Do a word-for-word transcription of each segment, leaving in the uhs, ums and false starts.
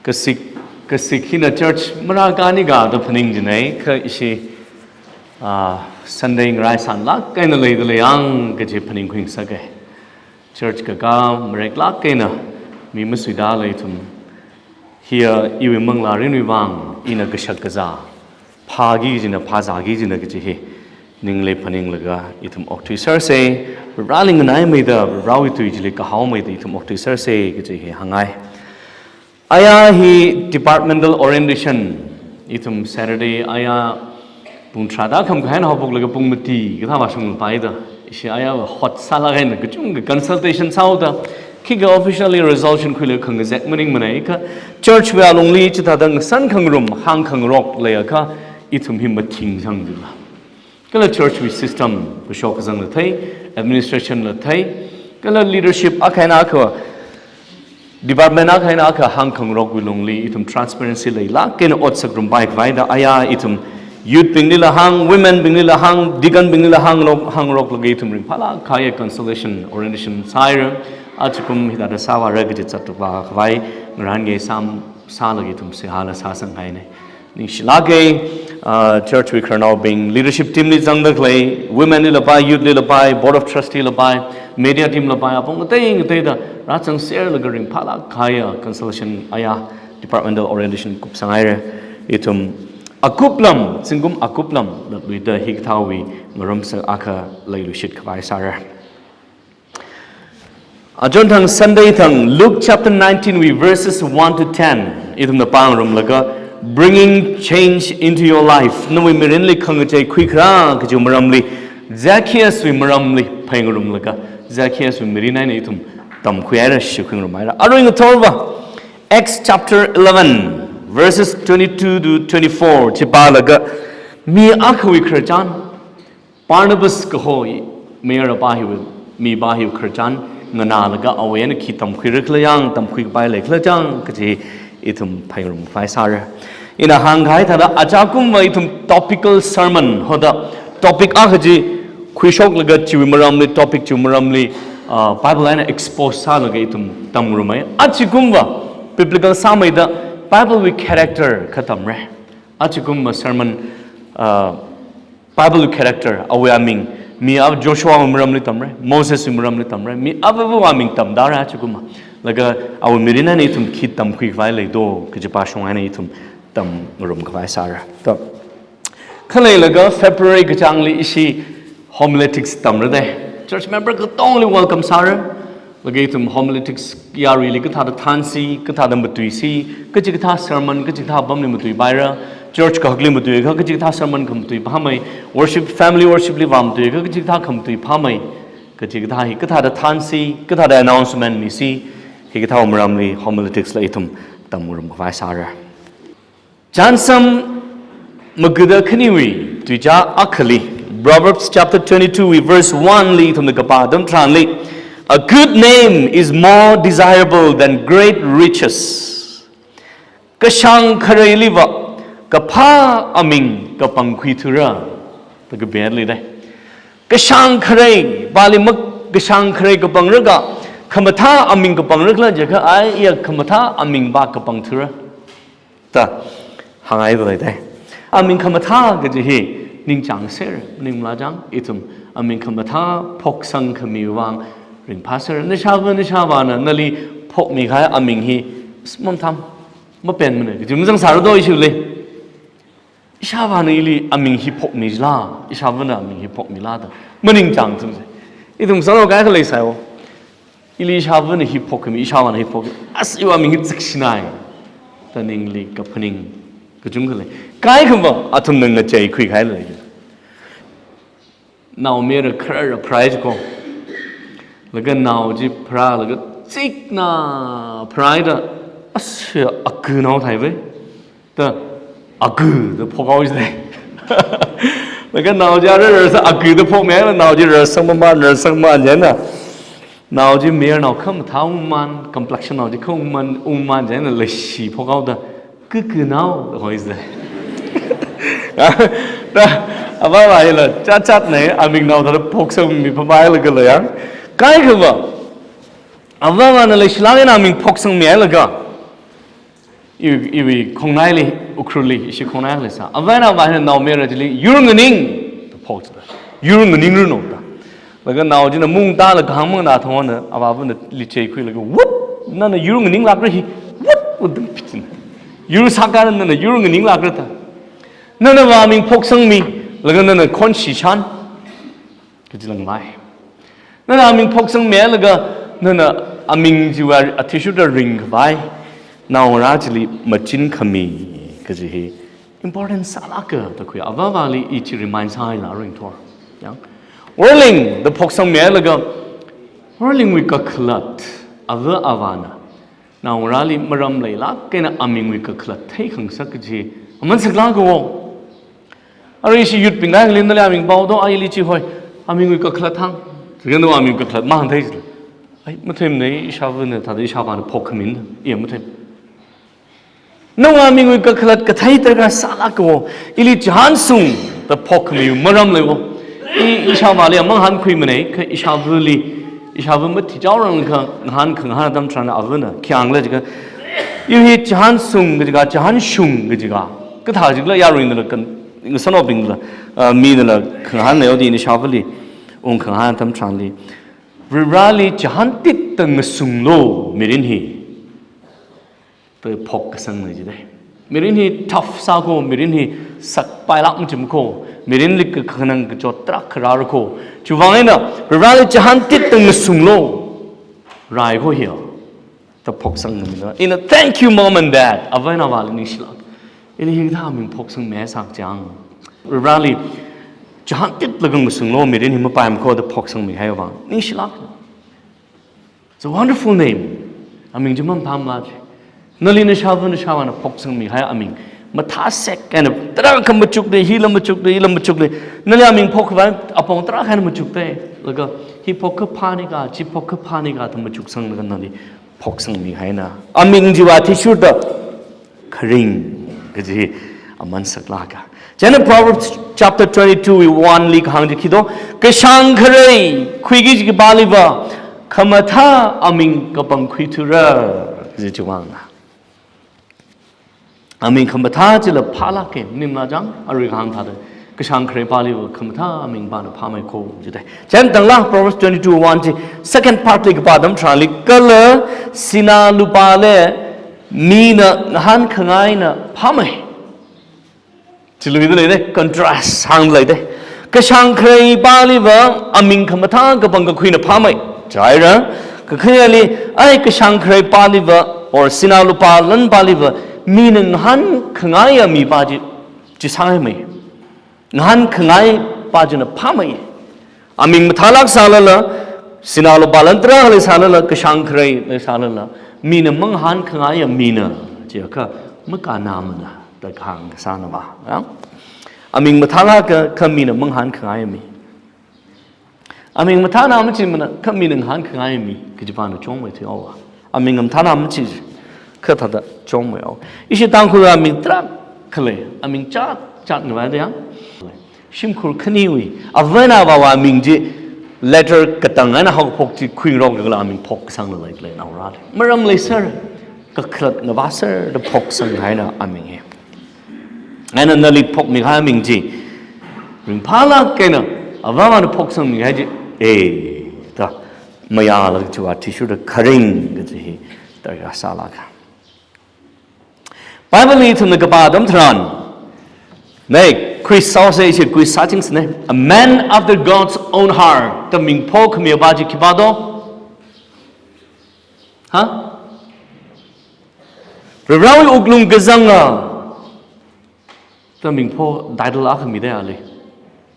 Kasik, kasik hina church marākani ga da phaning jinei, kha ishi, ah, Sunday ngarai sanlāk eina leida lei yang kaji phaning khuisakai. Church kakā mareklāk eina mi masuida lei ithum. Hiya iwui manglā mirinwui vang ina kashak kazā phāki kajina, phāzāki kajina kaji hi ningli phaninglaga ithum okthuiserse, Vareli nganaimeida, Varewui tui chili kahaomeida ithum okthuiserse kaji hi hāngngai. Aya hi departmental orientation, ithum Saturday aya pung tharāda khamakhai eina haophoklaga pung mati kathā vāshungpai da. Ishi aya hot sālāk eina kachungkha consultation sāhaoda, khikha officially resolution khuilaga khangazek maningmanei kha, church wui alungli chithāda ngasan khangarum, hāng khangarok leiakha, ithum hi mathing zangda lei. Kala church wui system, kashok kazangla thei, administration la thei, kala leadership akha eina akha, department akha eina akha hāng khangarokwui lungli ithum transparency leilāk eina ot sāngarumpai khavai da aya ithum youth binglila hāng, women binglila hāng, deacon binglila hānglok, hāngroklaga ithum ringphālāk kahai consolation, orientation sāhaira, ajakum hithāda sāvāra kaji zatda vākhavai, ngarān ngasam sālaga ithum seihāla sāsanghainei. Ningshilāke, ah, church wui khararnaobing, leadership team li zangda khalei, women lila pai, youth lila pai, board of trustee la pai, media team la pai, apong ngatei ngateida rāzangserlaga ringphālāk kahai consolation aya departmental orientation kupsanghaira. Ithum akuplam, zingkum akuplam latluida hikathāwui ngarumsak akha leiluishit khavai sāra. Achon thang Sunday thang Luke chapter nineteen wui verses one to ten ithumna pāngarumlaga, bringing change into your life. Nawui mirinli khangachei khuikharā kajiwui maramli, Zacchaeus wui maramli phāngarumlaga, Zacchaeus wui mirin eina ithum tamkhuihaira, shikhuingarumhaira. Arui ngathorva, Acts chapter eleven, verses twenty-two to twenty-four chi pālaga, mi akhawui khararchan, Barnabas kaho, mayarpa hiwui, mipa hiwui khararchan nganālaga awui eina khi tamkhuira khala yang, tamkhuikapai lei khala chang kaji ithum phāngarum khavai sāra. Ina hāngkahai thāda ajakumva ithum topical sermon hoda topic akha chi khuishoklaga chiwui maramli, topic chiwui maramli, ah, Bible eina expose sālaga ithum tamngarumei. Ajakumva biblical sāmeida Bible wui character kha tamra. Ajakumva sermon, ah, Bible character, awui aming, mi ava Joshua wui maramli tamra, Moses wui maramli tamra, mi avava aming tamda ra ajakumva. Laga awui mirin eina ithum khi tamkhuikhavai leido, kaji pāshong eina ithum tamngarum khavai sāra. To. Khaleilaga February kachāngli ishi homiletics tamra dei. Church member katongli welcome sāra. Laga ithum homiletics yaruili kathāda thānsi, kathāda matuisi, kachikathā sermon, kachikathā apamli matuipaira, church kahakli matuikha, kachikathā sermon khamatui phāmei, worship, family worship li vāmatuikha, kachikathā khamatui phāmei, kachikathā hi, kathāda thānsi, kathāda announcement misi, hikathā maramli homiletics la ithum tamngarum khavai sāra. Chānsam magada khaniwui tuicha akhali, Proverbs chapter twenty-two wui verse one li ithumna kapā atam tharanli, "A good name is more desirable than great riches." Kashāng khareiliva kaphā aming kapangkhuithura. Taka bad li dai. Kashāng kharei, pali mak kashāng kharei kapangraga, khamathā aming kapangra khala jiakha ai iya khamathā aming pa kapangthura. Ta, hāngngaida lei dai. Aming khamathā kaji hi ningchāngser, maningmala chang, ithum aming khamathā phoksang khami vang ringphāser. Nashāva, nashāvana nali phokmikahai aming hi, smam tham, mapenmana, kaji mazang sāra do ishili. Ishāvana ili aming hi phokmi jila, ishāvana aming hi phokmila da maningchāng thumse. Ithum sālo kai khalei sāyo. Ili ishāvana hi phokmi, ishāvana hi phok. As iwui aming hi ziksinai. Da ningli kaphaning kachungkha lei. Kaikhava athumna ngachei khuikahai lei. Nao mera kharara pharāi jiko. Laga nao chi pharālaga chikna pharāida, "Ashi, aku nao thai ve." Da aku da phokhaowa jidai. Laga nao chi ara rarsa aku da phokmi, nao chi rarsang maman, rarsang maman jina. Nao chi mayarnao khamathā ungman, complexion nao chi khamathā ungman, ungman jina leishi phokhaoda, "Kuku nao," da hoi jidai. Da, avāva hila, chat chat nei, aming nao da phoksangmi phamai laga lei yang. Kaikhava, avāvana leishilāk eina aming phoksangmi hailaga, Iwui, iwui khongnaili, Ukhrulli, ishi khongnai leisā. Avā eina avā hina nao mayara chili, yur nganing, da phok chida. Yur nganingranu da. Laga nao china mung tālaga kahāng mangna thongna, avāvana lichei khuilaga, whoop! Nana yur nganinglākra hi, whoop! Wudum pichina. Yur sākha nana yur nganinglākra da. Nana avā aming phoksangmi, laga nana khon shishan. Kaji langmai. Nana aming phoksangmi laga, nana aming chiwui athishurda ringkhavai, naongarā chili machinkhami, kaji hi important sālāka da khui. Avāvali i chi remind sāhaila ringthor. Ya. Worling, da phoksangmi laga, worlingwui kakhalat, avā avāna naongarāli maram leilāk eina amingwui kakhalat theikhangasak kaji, aman saklāka wo. Arui ishi youth bing ngalin nali aming pao do, aili chi hoi, amingwui kakhalat hāng. Chikha nao aming kakhalat mahāngthei chila. Ai, matheimana, ishāvana, thāda ishāvana phokkhami da. Iya, matheimana. Nao amingwui kakhalat kathei tarākha sālāka wo. Ili chihānsung da phokkhami maram lei wo. I, ishāvali amang hānkhuimana, kha ishāvali, ishāva mathichaorangkha ngahān khangahān atam tharan avāna khi hāngla jiakha, iwui hi chihānsung kajiakha, chihānshung kajiakha, kathā jiakhala yaruinala kan, ngasānaobingla, ah, minala khangahān leihaoda ishāvali ung khangahān atam tharanli, Varivarali chihāntit da ngasunglu mirin hi, da phokkasangna jidai. Mirin hi tough sāko, mirin hi sakpailāk machimko, mirinli kakhanang kachot tarākha rāra ko. Chiwuivang eina, Varivarali chihāntit da ngasunglu. Rai ko hiya. Da phoksangna mina. Ina, thank you, mom and dad. Avā eina avāli ningshilāk. Ili hikathā aming phoksangmi sāchang. Varivarali chihāntitlaga ngasunglu mirin hi mapaimako da phoksangmihai vang. Ningshilāk. It's a wonderful name. Aming chi maphāmala chi. Nali nashāva nashāvana phoksangmihai aming. Mathāsek eina tarākha machukda, hila machukda, hila machukda. Nali aming phokkhavai apong tarākha eina machukda. Laga hi phokkhaphānika, chi phokkhaphānika da machuksanglaga nali phoksangmihaina. Aming chiwui athishurda kharing kaji aman saklāka. Chieina Proverbs chapter twenty-two wui one li kahāng chi khi do, kashāng kharei khuiki kaji khipāliva, khamathā aming kapangkhuithura, kaji chiwuivangna. Aming khamathā chila phālāka, maningmala chang, arui kahāng thāda. Kashāng kharei pāliva khamathā aming pāna phāmei ko jidai. Chieina tangla Proverbs twenty-two one chi second part li kapā atam tharanli kala sinā lupāli mina ngahānkhangaina phāmei. Chi luida leida, contrast hāngda leida. Kashāng kharei pāliva aming khamathā kapangkakhuina phāmei. Chieina, kakhaneli, ai kashāng kharei pāliva, or sinā lupā lan pāliva, mina ngahānkhangaiya mipā chi, chi sāngaimei. Ngahānkhangai pā china phāmei. Aming mathālāk sālala, sinā lupā lan tarākha leisālala, kashāng kharei leisālala, mina mangahānkhangaiya mina, chiakha makannāmana, da kahāng kasāna va. Ya? Aming mathālāka, kha mina mangahānkhangaiya mi. Aming mathāna machimana, kha mina ngahānkhangaiya mi, kaji pāna chungmeithui haowa. Aming mathāna machi, kha thāda chungmei haowa. Ishi Tangkhul aming tarākha lei, aming chātchātna vāda ya. Shimkhur khaniwui, avā eina avāwui aming chi, letter katang eina haophok chi khuingarok kala aming phoksangla leilei naorali. Maram leisāra, kakhalat ngavāsāra da phoksanghaina aming hi. Eina nali phokmihai aming chi, ringphālāk eina, avāvana phoksangmihai chi, eh, da, mayāla chiwui athishurda kharing kaji hi, tarākha sālāka. Bible li ithumna kapā atam tharan, nei, quiz sāsa ishi quiz sāchingsa nei. A man after God's own heart. Da ming phokhami pā chi khipā do? Ha? Varivarawui wuklung kazanga. Da ming pho title akha mida ali.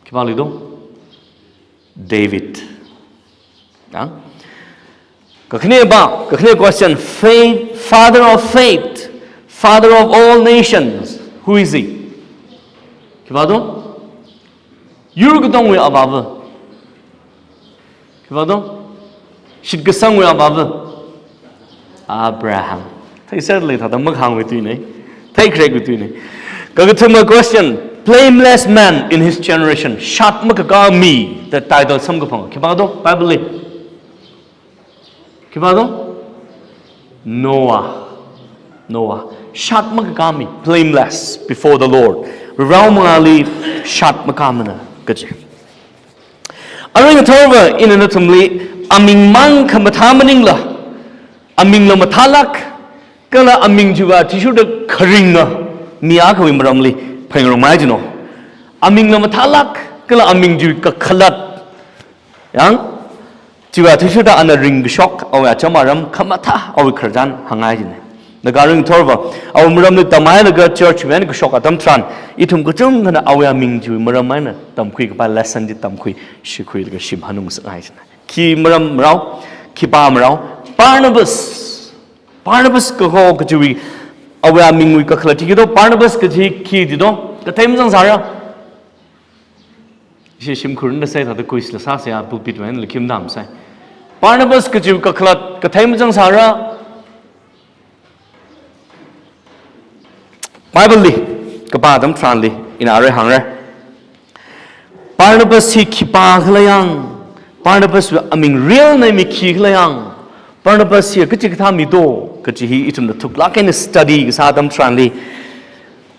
Khipāli do? David. Ya? Kakhane pā, kakhane question, faith, father of faith, father of all nations. Who is he? Khipā do? Yur katongwui avāva. Khipā do? Shitkasangwui avāva. Abraham. Theiserlei thāda makahāngwui tuina. Theikhareiwui tuina. Kakathuma question, blameless man in his generation. Shat makakā mi da title samkaphang. Khipā do? Bible li. Khipā do? Noah. Noah. shat makakāmi, blameless before the Lord. Varewui mangāli shat makāmana kaji. Arui ngathorva ina nathumli aming mang khamathā maningla, amingla mathālāk, kala aming chiwui athishurda kharinga mi akhawui maramli phaningrumai jino. Amingla mathālāk, kala aming chiwui kakhalat, yang, chiwui athishurda ana ringkashok, awui acham aram khamathā, awui khararchan hāngngai jina. Laga arui ngathorva, awui maramli tamhailaga church wui eina kashok atam tharan, ithum kachungkhana awui aming chiwui maram eina tamkhui kapai lesson chi tamkhui, shikhuilaga shim hanung sakngai jina. Khi maram marao, khipā marao, Barnabas. Barnabas kaho kajiwui, awui amingwui kakhalat chi khi do, Barnabas kaji khi chi do, kathei mazangsāra. Ishi shimkhurna sai thāda quiz la sāsa ya, pulpit wui eina la khim dam sai. Barnabas kajiwui kakhalat kathei mazangsāra. Bible li kapā atam tharanli ina arui hāngra. Barnabas hi khipā khala yang, Barnabas wui aming real name hi khi khala yang, Barnabas hi kachikathā mi do kaji hi ithumna thuklāk eina study kasā atam tharanli,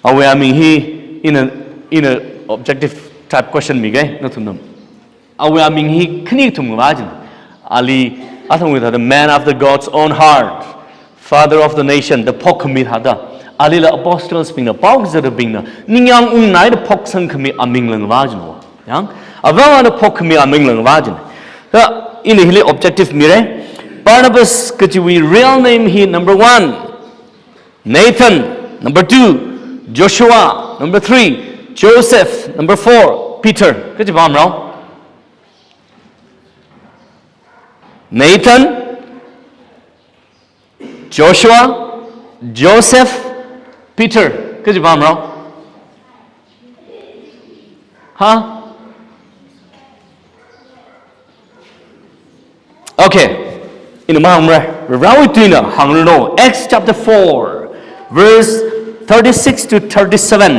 awui aming hi ina, ina objective type question miga, nathumna. Awui aming hi khani kathum ngavā jina. Ali, athumwui thāda man after God's own heart, father of the nation, da phokkhami thāda. Alila apostles bingna, paokazatabingna, ningyāng ungnai da phoksangkhami amingla ngavā jina. Yang, avāvana phokkhami amingla ngavā jina. Kha ina hili objective mira. Barnabas kajiwui real name hi number one, Nathan, number two, Joshua, number three, Joseph, number four, Peter. Kaji pamrao? Nathan, Joshua, Joseph, Peter. Kaji pamrao? Ha? Okay. Ina mahāngmara. Varewui tuina hāngranu. Acts chapter four, verse thirty-six to thirty-seven.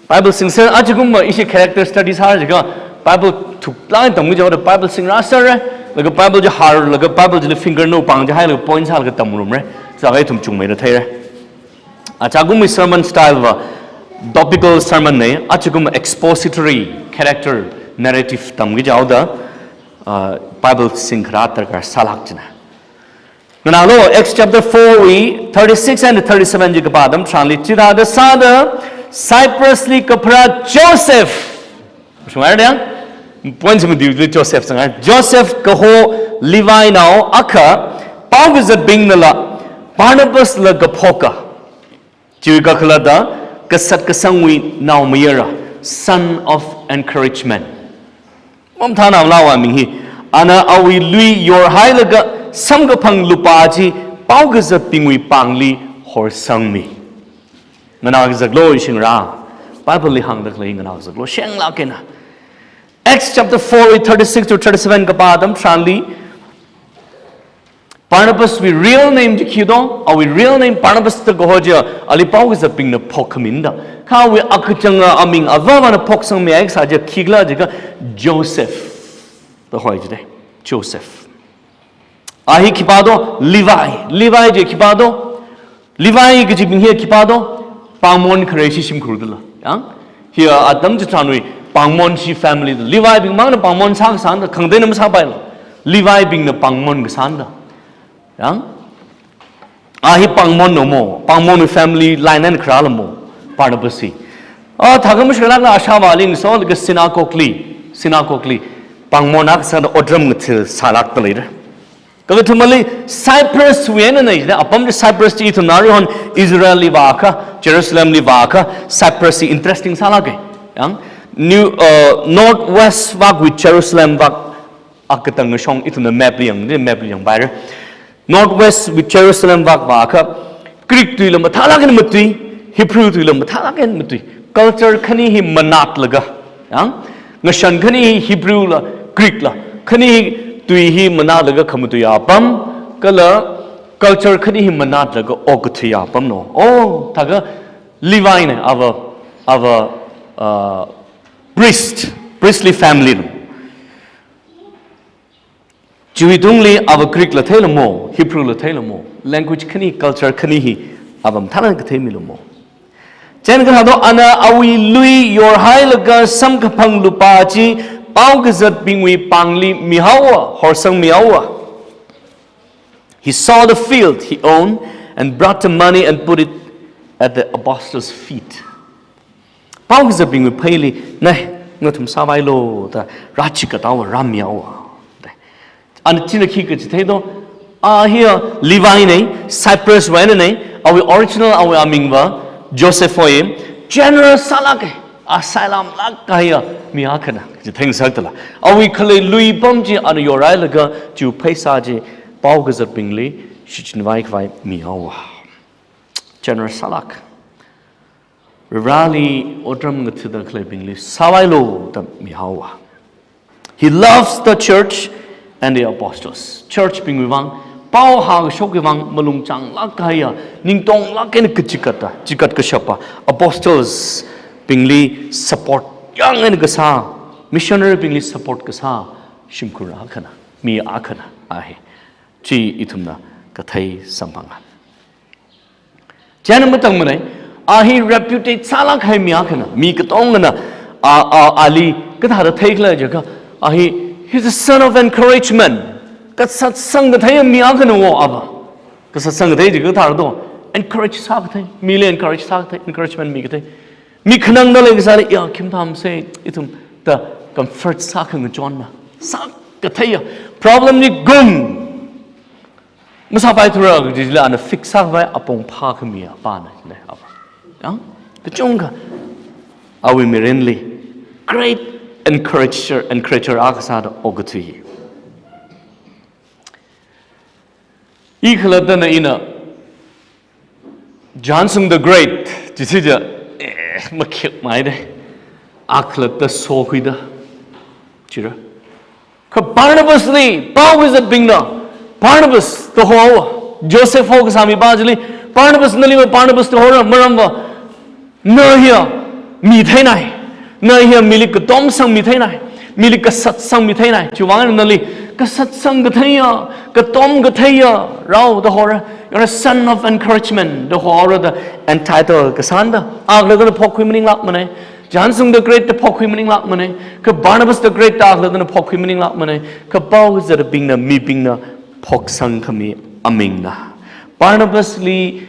Bible singser, ajakumma ishi character study sāra jiakha, Bible thuklāk eina tamki jihaoda Bible singrā sāra, laga Bible chi hār, laga Bible chili finger na pāng jihailaga point sālaga tamngarumra. Sākha ithum chungmeida theira. Ajakumwui sermon style va topical sermon na, ajakum expository character narrative tamki jihaoda, ah, Bible singkharā darkar sālāk jina. Nganālu, Acts chapter four wui thirty-six and thirty-seven chi kapā atam tharanli, chithāda sāda Cyprus li kapharā Joseph. Shungai dia? Point chi madiuli Joseph sangai. Joseph kaho Levi nao akha, paokazatbingnala Barnabas la kaphoka. Chiwui kakhalatva, kasat kasangwui naomayara, son of encouragement. Mamathānao awui aming hi, ana awui lui yorhailaga samkaphang lupā chi paokazatbingwui pāngli horsangmi. Nganā kazaklu ishingra, Bible li hāngda khalei nganā kazaklu, shenglāk eina. Acts chapter four wui thirty-six to thirty-seven kapā atam tharanli, Barnabas wui real name chi khi do, awui real name Barnabas da kaho chiya, ali paokazatbingna phokkhamina da. Kha awui akachanga aming avāvana phoksangmi ai kasā chiya khi khala jiakha Joseph da hoi jida, Joseph. A hi khipā do, Levi, Levi chi khipā do, Levi kajibing hi khipā do, pāngmon kharei ishi shimkhurdala. Yang, hi atam chitharanwui pāngmon ishi family da. Levi bing mangna pāngmon sākasāna da, khangateina masāpaila. Levi bingna pāngmon kasāna da. Yang, a hi pāngmon no mo, pāngmonwui family line eina kharāla mo, Barnabas hi. A, thākha mashunglākla ashāvā ling so, laga synagogue li, synagogue li pāngmon akha sāda otram ngathil sālākda leira. Kakathumali Cyprus wui eina na, apam chi Cyprus chi ithumna aruihon Israel li vākha, Jerusalem li vākha, Cyprus hi interesting sālāka. Yang, New, uh, North West vākwui Jerusalem vāk akatang ngashong ithumna map li yang, map li yangpaira. North West wui Jerusalem vāk vākha, Greek tuila mathālāk eina matui, Hebrew tuila mathālāk eina matui. Culture khani hi manatlaga, yang, ngashan khani hi Hebrew la, Greek la, khani hi tui hi manatlaga khamatui apam, kala culture khani hi manatlaga okathui apam no. Oh, thākha Levi na, ava, ava, uh, priest, priestly family no. Chiwui tungli ava Greek la theila mo, Hebrew la theila mo, language khani, culture khani hi Ava mathālāk kathei milumo. Chieina kathāda ana awui lui yorhailaga samkaphang lupā chi paokazatbingwui pāngli mihaowa, horsangmihaowa. He sold the field he owned and brought the money and put it at the apostles' feet. Paokazatbingwui pheili, nai, ngathum sāvailu da rāchikathaowa, rāmihaowa. Ana china khikha chitheido, a hiya Levi nei, Cyprus wui einanei, awui original awui amingva Joseph hoi, generous sālāka, a sailamlāk kahaiya mi akhana, chitheingasakdala. Awui khalei lui apam chi ana yorhailaga chiwui pheisā chi paokazatbingli shichinvai khavai mihaowa. Generous sālāk. Vareli otram ngathada khaleibingli sāvailu da mihaowa. He loves the church and the apostles. Church bingwui vang, pao hāngashokwui vang malung changlāk kahaiya, ningtonglāk eina kachikata, chikat kashapa, apostles bingli support yang eina kasā, missionary bingli support kasā shimkhur akhana, mi akhana ahi. Chi ithumna kathei samphanga. Chieina matangmanei, a hi reputed sālāk kahai mi akhana, mi katongana, a, a, ali kathāda theikhala jiakha, a hi, he's a son of encouragement. Kasatsang katheiya mi akhana wo ava. Kasatsang kathei jiakha kathāda, encourage sākathei, mili encourage sākathei, encouragement mikathei. Mi khanangda leikasāli, ya, khim tham se, ithum da comfort sākhangachonna. Sākatheiya, problem ni gum masāpaithura kaji chili ana fix sākhavai apong phākhami apāna, ne, apa. Ya? Kachungkha awui mirinli great encourager, encourager akha sāda okathui. I khalattana ina Johnson the Great, chi chi ja, eh, makhik mai de. A khalatta sokhuida. Chira. Kha Barnabas li, paokazatbingna, Barnabas da howa, Joseph ho kasāmipā chili, Barnabas nali va Barnabas da hora, maramva, na hiya mi theinai, na hiya mili katomsang mi theinai, mili kasatsang mi theinai, chiwui vang nali, kasatsang katheiya, katom katheiya, rao da hora, you're a son of encouragement, da hora da entitle kasāna da, a khalattana phokkhui maninglākmanei, Johnson the Great da phokkhui maninglākmanei, kha Barnabas the Great da a khalattana phokkhui maninglākmanei, kha paokazatbingna, mibingna phoksangkhami amingna. Barnabas li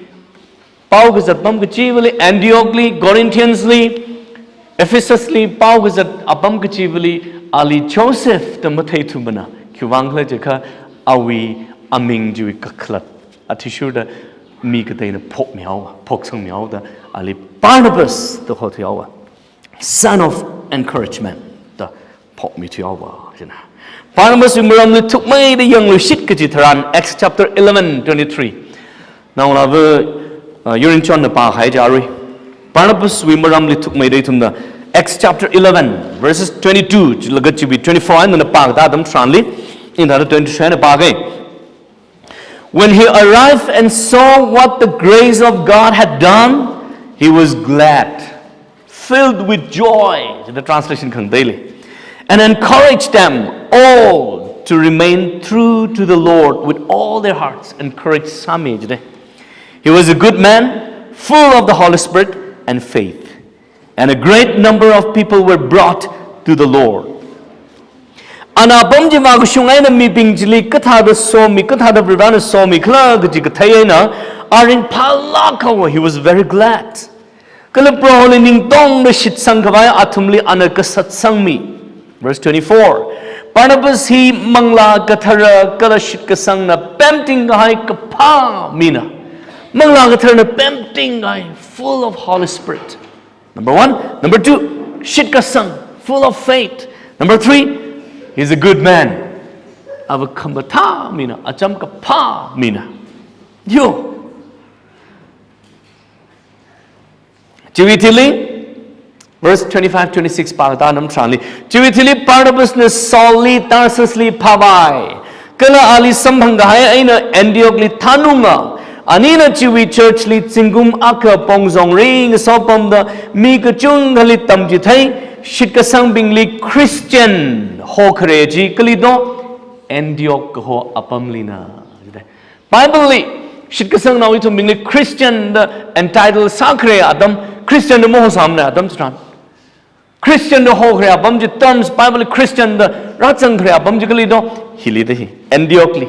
paokazat apam kachivali, Antioch li, Corinthians li, Ephesus li, paokazat apam kachivali, ali Joseph da matheithumana, khiwui vang khala jiakha awui aming chiwui kakhalatta athishurda mi kateina phokmihaowa, phoksangmihaoda ali Barnabas da hothuihaowa. Son of encouragement da phokmithuihaowa, china. Barnabas wui maramli thukmeida yangluishit kaji tharan, Acts chapter eleven twenty-three. Naongalāva, uh, Yurinchonna pākahai chi arui. Barnabas wui maramli thukmeida ithumna Acts chapter eleven, verses twenty-two, chilaga chiwui twenty-four eina pākada atam tharanli, ina thāda twenty-three eina pākahai. When he arrived and saw what the grace of God had done, he was glad, filled with joy, the translation khangateili, and encouraged them all to remain true to the Lord with all their hearts. Encourage sāmi jide. He was a good man, full of the Holy Spirit and faith. And a great number of people were brought to the Lord. Ana apam chi vākashung eina mibing chili kathāda somi, kathāda Varivarana somi khala kaji kathei eina, a ringphālāk haowa, he was very glad. Kala Proholi ningtongda shitsang khavai athumli ana kasatsangmi. Verse twenty-four. Barnabas hi Manglā Kathara kala shitkasangna pemting kahai kaphā mina. Manglā Katharana pemting kahai, full of Holy Spirit. Number one. Number two, shitkasang, full of faith. Number three, he's a good man. Ava khamathā mina, acham kaphā mina. Yo. Chiwui thili, verse twenty-five, twenty-six pākada atam tharanli, chiwui thili Barnabasna Saulli Tarsusli phāvai. Kala ali samphang kahai eina Antiochli thanunga. Anina chiwui churchli zingkum akha pongzong ringaso pamda mi kachungkhali tamchithei, shitkasangbingli Christian hokhare chi kali do, Antioch kaho apamlina. Bibleli, Shitkasangnao ithumbingli Christian da entitle sākhare atam, Christian da mahosāmana atam chitharan, Christian da hokhare apam chi terms Bible Christian da rāzangkhare apam chi kali do, hili da hi, Antioch li.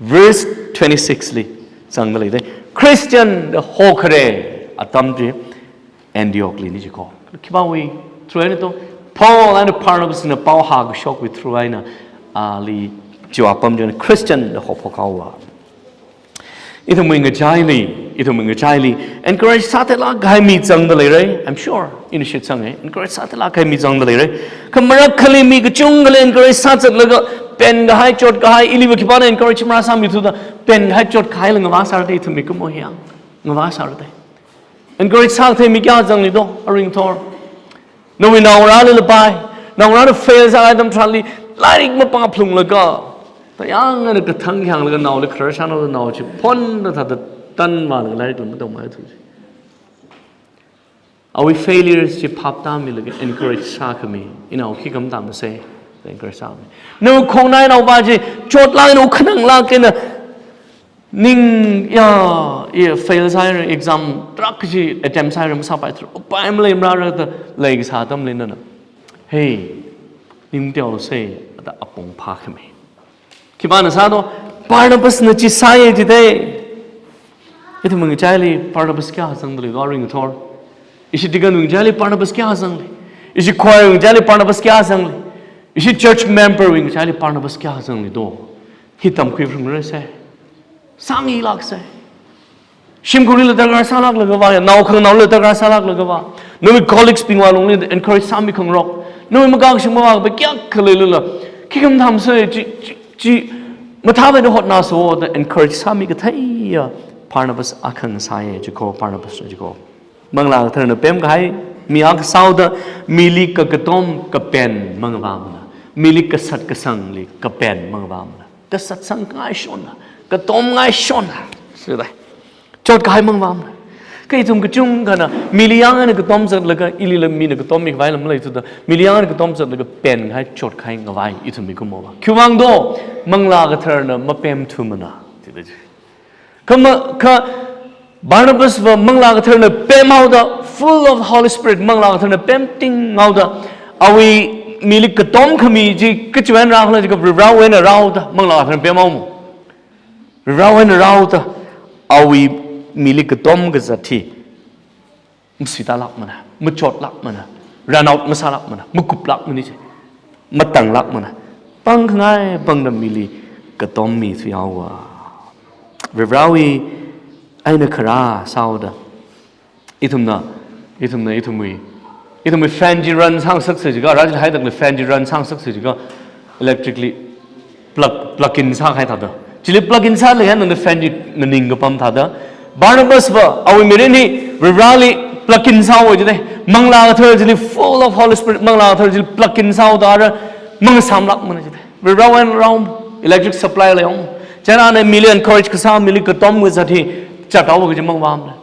Verse twenty-six li zangda lei da. Christian da hokhare atam chi Antioch lina jiko. Khipāwui through eina to, Paul and Barnabas na pao hākashokwui through eina, ali chiwui apam china Christian da hophok haowa. Ithumwui ngachaili, ithumwui ngachaili encourage sātheilāk kahai mi zangda leira, I'm sure. Ina shitsanga, encourage sātheilāk kahai mi zangda leira. Kha marākhali mi kachungkhali encourage sāzatlaga pen kahai, chot kahai, iliva khipāna encourage marāsāmithuda pen kahai, chot kahaila ngavā sāra da ithum mikumo hi yang. Ngavā sāra da. Encourage sākathei mi kayā zangli do, aringthor. Nawui naongarāli lapai, naongarāna fail sākahai atam tharanli, lairik mapāphalunglaga, tayāngna kathang hānglaga naoli khararchan haoda nao chi phonda thāda tanvālaga lairik lam tongmai thu chi. Awui failures chi phap tāmilaga encourage sākhami, inao khikha matāmasa, encourage sāmi. Nawui khongnainaopa chi chotlāk eina, khananglāk eina, ning ya, ya fail sāhaira, exam tarākha chi attempt sāhaira, masāpai thru, upai maleimara da leikasā atamli nana, hey, ning teolose, da apong phākhami. Khipāna sā do, Barnabas na chi sāya jida. Ithumwui ngachaili Barnabas kayā zangda lei do, aringthor. Ishi deacon wui ngachaili Barnabas kayā zangli. Ishi choir wui ngachaili Barnabas kayā zangli. Ishi church member wui ngachaili Barnabas kayā zangli do. Hi tamkhuiphalungra se. Sāngailāksa. Shimkhurlila darkar sālāklaga vā, ya, nao khanganaola darkar sālāklaga vā. Nawui colleagues bingwui lungli encourage sāmi khangarok. Nawui makakashung mavākapai kayākha leilala, khikha matāmasa, chi, chi, chi, mathāpai da hotnāsa da encourage sāmi katheiya Barnabas akha ngasāya jiko, Barnabas na jiko. Manglā Katharana pemkahai mi akha sāhaoda, mili kakatom kapen mangavāmana. Mili kasat kasangli kapen mangavāmana. Kasatsang ngai shonna, katom ngai shonna. Sida. Chot kahai mangavāmana. Kha ithum kachungkhana, mili yāng eina katom zatlaga, ilila mina katom mikhavai lam leithuda, mili yāng eina katom zatlaga pen kahai, chot kahai ngavai ithum mikumo va. Khiwuivang do, Manglā Katharana mapemthumana. Sida chi. Kha ma, kha Barnabas va Manglā Katharana pemhaoda, full of Holy Spirit, Manglā Katharana pemting haoda, awui mili katom khami chi kachiwui eina rākhala jiakha Varivarāwui eina rāhaoda, Manglā Katharana pemhaomo. Varivarāwui eina rāhaoda, awui mili katom kazat hi masuitālākmana, machotlākmana, run out masālākmana, makuplākmana chi, matanglākmana. Pangkhangai pangda mili katom mithuihaowa. Varivarāwui eina kharā sāhaoda. Ithumna, ithumna, ithumwui, ithumwui fan chi run sāngasaksa jiakha, rāchili haidakli fan chi run sāngasaksa jiakha, electric li plug, plug in sākahai thāda. Chili plug in sālei eina nana fan chi nganing kapam thāda. Barnabas va, awui mirin hi Varivarāli plug in sāhaowa jida. Manglā Kathara chili full of Holy Spirit, Manglā Kathara chili plug in sāhaoda ara mangasāmlākmana jida. Varivarāwui eina rāhaomo, electric supply leihaomo. Chieina ana mili encourage kasā, mili katom kazat hi zathaowa kaji mangavāmana.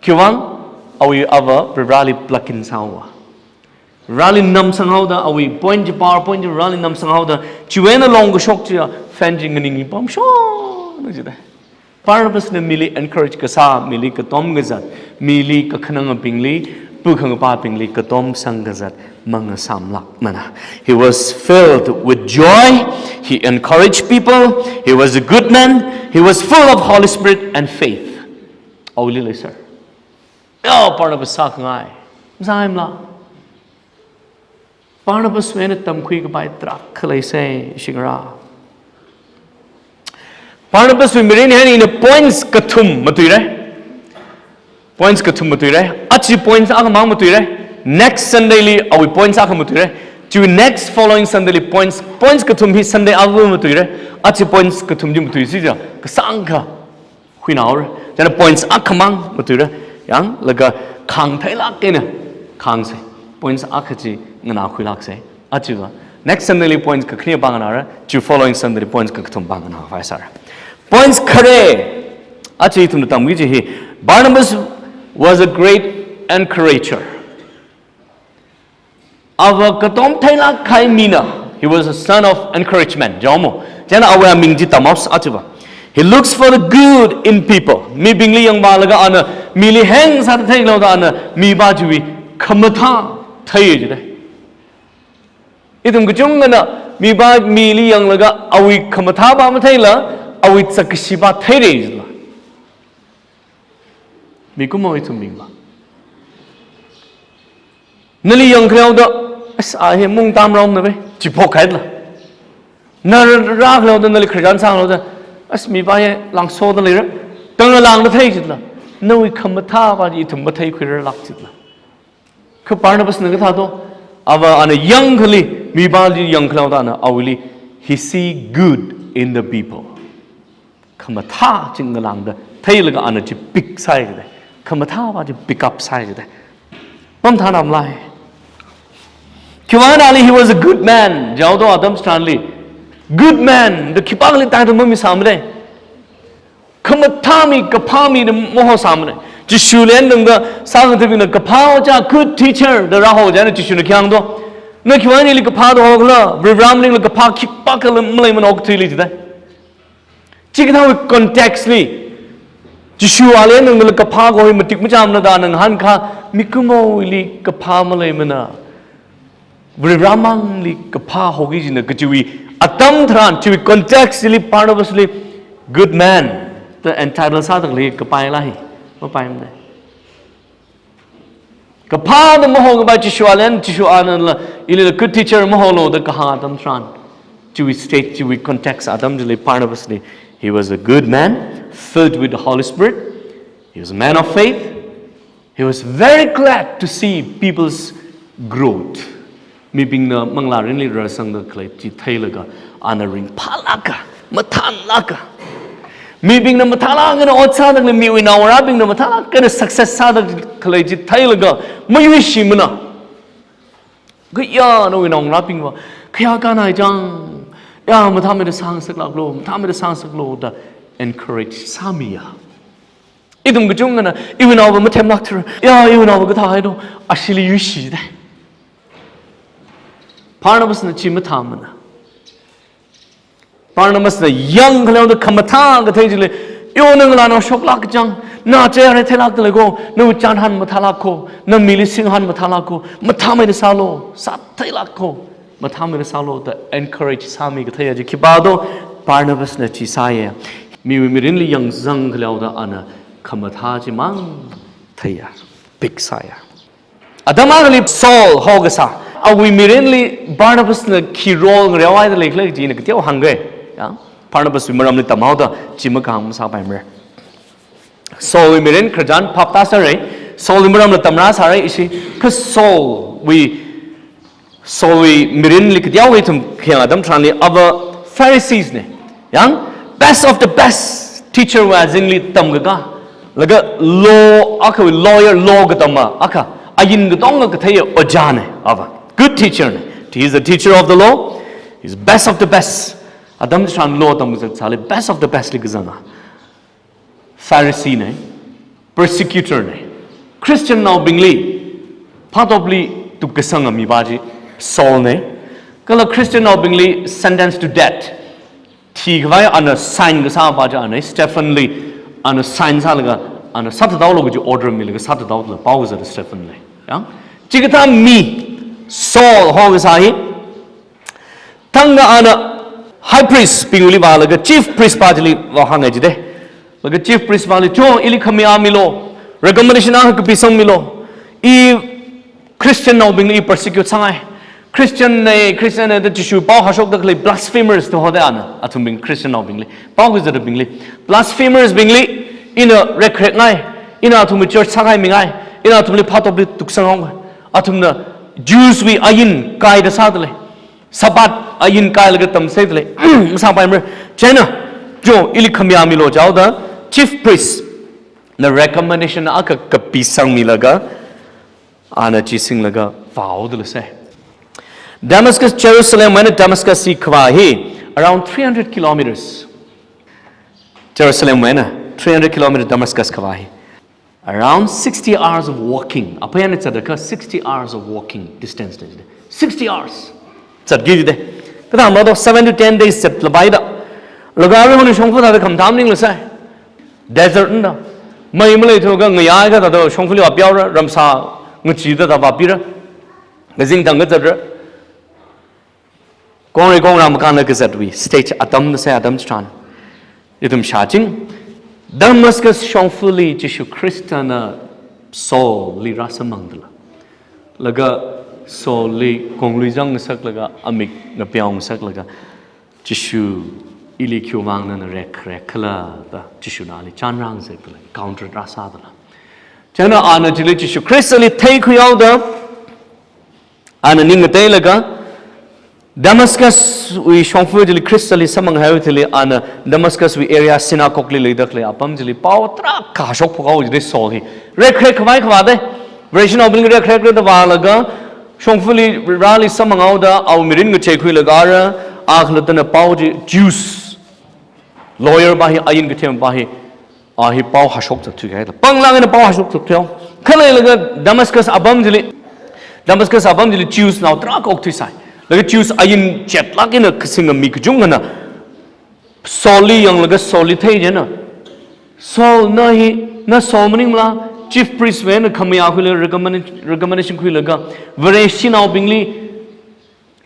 Khiwuivang, awui ava Varivarāli plug in sāhaowa. Varivarāli namsanghaoda, awui point chi, power point chi Varivarāli namsanghaoda, chiwui eina longkashok chiya fan chi nganing hi pamshonna jida. Barnabas na mili encourage kasā, mili katom kazat, mili kakhanangabingli, pukhangapābingli katom sangkazat mangasāmlākmana. He was filled with joy. He encouraged people. He was a good man. He was full of Holy Spirit and faith. Awuili leisāra. Yo, Barnabas sākhangai. Masāhaimala? Barnabaswui eina tamkhuikapai tarākha leisa, shingra. Barnabaswui mirin hi ina points kathum matuira. Points kathum matuira. Aja points akhamang matuira. Next Sunday li awui points akha matuira. Chiwui next following Sunday li points, points kathum hi Sunday ava matuira. Aja points kathum chi matuisi ja. Kasāngkha huinaora. Chieina points akhamang matuira. Yanglaga khāngtheilāk eina khāngsa. Points akha chi nganākhuilāksa. Aja va. Next Sunday li points kakhane pānganāra. Chiwui following Sunday li points kakathum pānganākhavai sāra. Points khare. Aja ithumna tamki kaji hi. Barnabas was a great encourager. Ava katom theilāk kahai mina. He was a son of encouragement. Jaomo. Chieina awui aming chi tamhaosa aja va. He looks for the good in people. Mibingli yangvālaga ana mili heng sāda theilaoda ana mipā chiwui khamathā thei jida. Ithum kachungkhana mipā mili yanglaga awui khamathāpā matheila, awui sakashipā theira jila. Mikumo ithumbingva. Nali yangkhaleoda, as a hi mung tamromna ve, chiphok kaitla. Na rākhaleoda, nali Christian sākhaleoda, as mipā hi langsoda leira, khangalāngda thei jila. Nawui khamathāpā ithum matheikhuirarlāk jila. Kha Barnabasna kathā to, ava ana yangkhali, mipāli yangkhaleoda ana awuili, he see good in the people. Khamathā chi ngalāngda theilaga ana chi pick sāi jida. Khamathāpā chi pick up sāi jida. Pamthānamlai. Khiwuivang eina he was a good man. Jaodo atam chitharanli. Good man. Da khipākhali title mamisāmade. Khamathā mi, kaphā mi da maho sāmana. Jishuli eina tangda sākhangatha̱bingna kaphā hoja, good teacher da rāho jina Jishuna khi hāng to. Na khiwuivang ili kaphā da hokhala, Varivarā malingla kaphā khipākha maleimana okathuili jida. Chikathāwui context li, Jishu ali eina tangda kaphā kaho hi matik machāmana da ana ngahānkha, mikumowuili kaphā maleimana. Varivarā mangli kaphā hoki jina kajiwui atam tharan, chiwui context li Barnabasli good man da entitle sādalei kapai lahi, mapaimana. Kaphā da maho kapai Jishu ali eina, Jishu anala, ilila good teacher maholo da kahāng atam tharan, chiwui state, chiwui context atam chili Barnabasli, he was a good man, filled with the Holy Spirit, he was a man of faith, he was very glad to see people's growth. Mibingna manglā mirinli rāsangda khalei chi theilaga, ana ringphālāka, mathānlāka. Mibingna mathālāk eina ot sāda khalei, miwui naongarābingna mathālāk eina success sāda khalei chi theilaga, mayuishimana. Kaya nawui naongarābingva, khayā kanai chang, ya mathāmeida sāngasaklāklo, mathāmeida sāngasaklo da encourage sāmiya. Ithum kachungkhana, iwui naova mathemlāk thura, ya iwui naova kathā haito, ashili yuishida. Barnabasna chi mathāmana. Barnabasna yangkhaleoda khamathā kathei chili, yo nang ngalānao shoklāk kachang, na chayāre theilākda leiko, nawui chānhan mathālākko, na mili singhān mathālākko, mathāmeida sālo, sātheilākko. Mathāmeida sālo da encourage sāmi katheiya chi khipā to, Barnabasna chi sāya. Miwui mirinli yangzang khaleoda ana khamathā chimang theiya, pick sāya. Atam akhali Saul hokasā, awui mirinli Barnabasna khi role ngareohaida leikhala kaji ina kateokha hāngga. Ya? Barnabaswui maramli tamhaoda chi makahāng masāpaimara. Saulwui mirin khararchan phap tāsāra. Saulwui maramla tamrāsāra ishi. Kha Saulwui, Saulwui mirinli kateokha ithum khayang atam tharanli ava Pharisees na. Yang best of the best teacher wui azingli tamkakā. Laga law, akhawui lawyer, law katamma, akha ain katonga katheiya ojāna ava. Good teacher na. He is a teacher of the law. He is best of the best. Atam tharan law tamkazat sāli best of the best li kazanga. Pharisee na, persecutor na, Christian naobingli phatopli tukkasanga mipā chi Saul na, kala Christian naobingli sentence to death, thikhavai ana sign kasāpā chi ana, Stephenli ana sign sālaga, ana sāthathaolo kaji order milaga sāthathaoda pao kazata Stephenli. Ya? Chikathā mi Saul hokasā hi, thangkha ana high priest bingli vālaga chief priest pā chili vāhānga jida. Laga chief priest pāli, cho, ili khamayā milo, recommendation akha kapisangmilo. I Christian naobingli persecute sāngai. Christian na, Christian na da Jishu pao hāshokda khalei blasphemers da hoda ana, athumbing Christian naobingli. Pao kazatabingli. Blasphemers bingli, ina rekrekngai, ina athumwui church sākhaimingai, ina athumli phatopli tuksanghaongai. Athumna Jews wui ain kaida sādalei. Sabbath ain kailaga tamsāidalei. Masāpaimara. Chieina, cho, ili khamayā milo jaoda, chief priest na recommendation akha kapisangmilaga, ana chi singlaga vāhaodalei sai. Damascus, Jerusalem wui eina Damascus hi khavā hi around three hundred kilometers. Jerusalem wui eina three hundred kilometers Damascus khavā hi. Around sixty hours of walking. Aphayān zatda kha sixty hours of walking distance da jida. Sixty hours. Zatki jida. Kathāda to seven to ten days zatlapai da. Laga arui hon shongfa thāda khamathā maningla sai. Desert na. Mei maleithuakha ngayā akha thāda shongfali vāphaora, ramsā ngachee thāda vāpira. Kazingthang kazatra. Kongrei kongrā makānna kazatwui stage atam sai atam chitharan. Ithum shāching. Damascus shongfali Jishu Khristana Saulli rāsamphangdala. Laga Saulli konglui zangngasaklaga amik ngapeo ngasaklaga Jishu ili khiwuivang nana rek rek khala da Jishuna ali chānrāngasak dala, encounter rāsādala. Chieina ana chili Jishu Khristali theikhuihaoda, ana ning ngateilaga, Damascus wui shongfa chili Khristali samphanghaiwui thili ana Damascus wui area synagogue li leida khalei apam chili pao tarākha hāshok phokhaowa jida Saul hi. Rek rek khavai khavāda. Vareshinaobingli rek rek rāda vālaga, shongfali rāli samphanghaoda, awui mirin ngacheikhuilaga ara, a khalattana pao chi Jews lawyer pa hi, ain kathempa hi, a hi pao hāshok zatthuikahai. Panglāk eina pao hāshok zatthuihao. Khaleilaga Damascus apam chili, Damascus apam chili Jews nao tarākha okthuisai. Laga Jews ain chetlāk eina kasinga mi kachungkhana Saulli yanglaga Saulli thei chieina, Saul, na hi, na Saul maningmala, chief priest wui eina khamayā khuilaga recommend-, recommendation khuilaga, Vareshinaobingli